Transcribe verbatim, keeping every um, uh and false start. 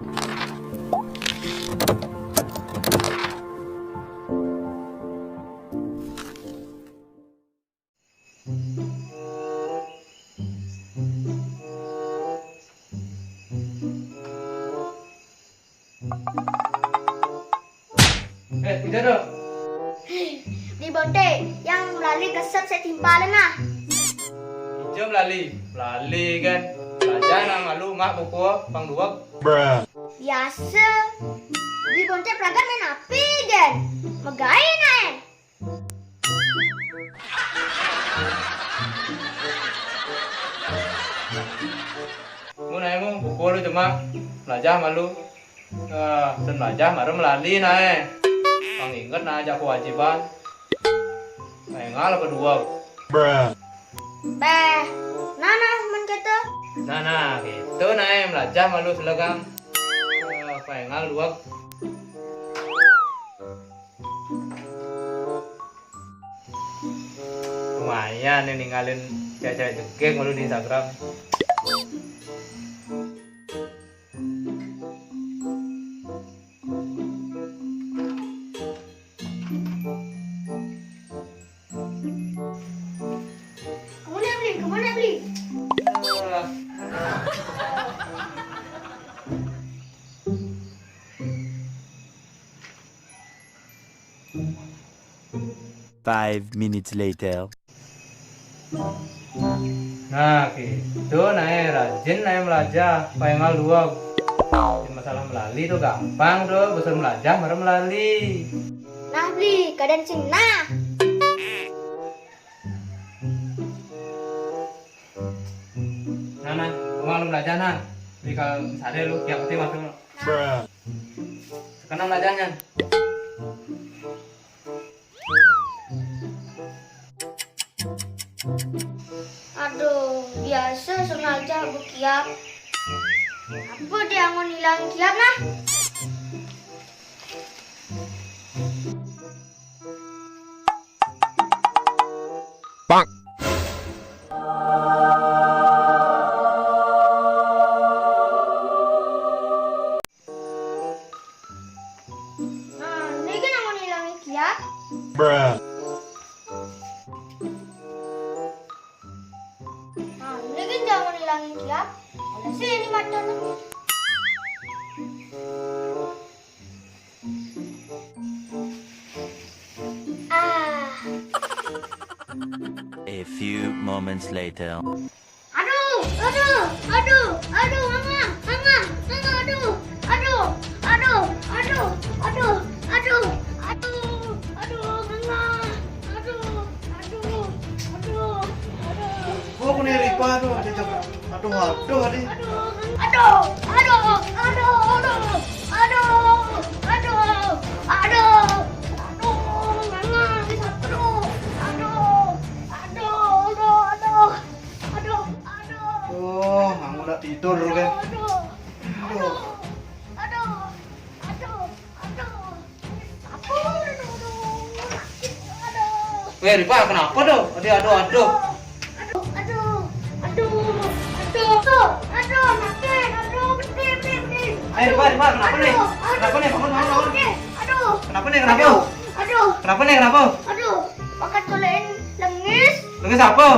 Eh, Ida dong. Beli Bonte, yang melali kesep sik timpalen nah. Ijo melali, melali kan. Belajar nang malu mak buku pang duweg. Biasa. Beli Bonte pragat main api gen. Megai nae. Mun ae mu buku lu cuma belajar malu. Eh, sen belajar mara melali nae. Pang inget nae ajak kewajiban. Engal apa dua? Beh, nah nah men keto. Nah, nah, gitu nae belajar malu selegang. Eh, pengal dua. Lumayan nih ninggalin cewek-cewek jegeg malu di Instagram. Kemana beli? Kemana beli? Five minutes later. Nah, gitu nae rajin nae melajah, paengal dua. Masalah melali tu gampang tu, besar melajah mara melali. Nah, beli keadaan sing nah. Nah, nah, rumah lu melajah nah. Beli kalau misalnya lu tiap hari masuk. Sekarang melajahnya. Aduh, biasa sengaja bekiap. Apa dia angon hilang kiap nah? Bang. Nah, ini kan angon hilang kiap. Nah, ini kan jangan hilangin kiap. Ada sih ini mata lu. Ah. A few moments later. Aduh, aduh, aduh, aduh, mama, mama, mama, aduh, aduh, aduh, mama, aduh, aduh, aduh, aduh. Oh, aku nih Ripa tuh, ada jam. Aduh, aduh, aduh. Aduh, aduh, aduh, aduh, aduh, aduh, aduh, aduh, mama, aduh, aduh, aduh, aduh, aduh, aduh. Oh, aku nak tidur kan. Aduh, aduh, aduh, aduh, aduh. Weh, Ripa, kenapa tuh? Aduh, aduh, aduh. Aduh, aduh, aduh, aduh, aduh, aduh, makin, aduh, pedih, pedih, pedih. Ayo, Ripa, Ripa, kenapa nih? Aduh, aduh. Kenapa nih? Bangun, bangun, bangun. Oke, aduh. Kenapa nih, kenapa? Aduh, aduh. Kenapa nih, kenapa? Aduh, pakai colekin lengis. Lengis apa?